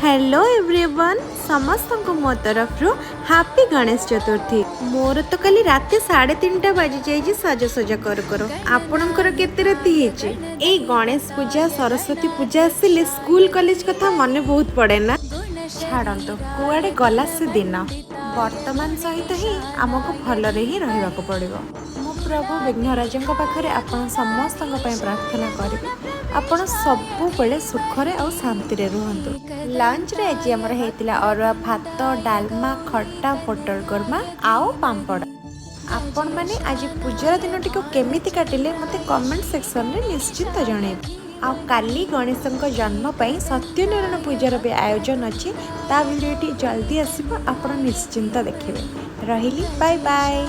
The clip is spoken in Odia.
ହ୍ୟାଲୋ ଏଭ୍ରିୱାନ୍, ସମସ୍ତଙ୍କୁ ମୋ ତରଫରୁ ହାପି ଗଣେଶ ଚତୁର୍ଥୀ। ମୋର ତ କାଲି ରାତି 3:30 ବାଜିଯାଇଛି ସାଜସଜା କରୁ କରୁ। ଆପଣଙ୍କର କେତେ ରାତି ହେଇଛି? ଏଇ ଗଣେଶ ପୂଜା, ସରସ୍ୱତୀ ପୂଜା ଆସିଲେ ସ୍କୁଲ କଲେଜ କଥା ମନେ ବହୁତ ପଡ଼େ ନା? ଛାଡ଼ନ୍ତୁ, କୁଆଡ଼େ ଗଲା ସେ ଦିନ। ବର୍ତ୍ତମାନ ସହିତ ହିଁ ଆମକୁ ଭଲରେ ହିଁ ରହିବାକୁ ପଡ଼ିବ। ମୁଁ ପ୍ରଭୁ ବିଘ୍ନରାଜଙ୍କ ପାଖରେ ଆପଣ ସମସ୍ତଙ୍କ ପାଇଁ ପ୍ରାର୍ଥନା କରିବି, ଆପଣ ସବୁବେଳେ ସୁଖରେ ଆଉ ଶାନ୍ତିରେ ରୁହନ୍ତୁ। ଲଞ୍ଚରେ ଆଜି ଆମର ହେଇଥିଲା ଅରୁଆ ଭାତ, ଡାଲମା, ଖଟା, ପୋଟଳ କୋରମା ଆଉ ପାମ୍ପଡ଼। ଆପଣମାନେ ଆଜି ପୂଜାର ଦିନଟିକୁ କେମିତି କାଟିଲେ, ମୋତେ କମେଣ୍ଟ ସେକ୍ସନରେ ନିଶ୍ଚିନ୍ତ ଜଣାଇବେ। ଆଉ କାଲି ଗଣେଶଙ୍କ ଜନ୍ମ ପାଇଁ ସତ୍ୟନାରାୟଣ ପୂଜାର ବି ଆୟୋଜନ ଅଛି। ତା ଭିଡ଼ିଓଟି ଜଲ୍ଦି ଆସିବ, ଆପଣ ନିଶ୍ଚିନ୍ତ ଦେଖିବେ। ରହିଲି, ବାଏ ବାଏ।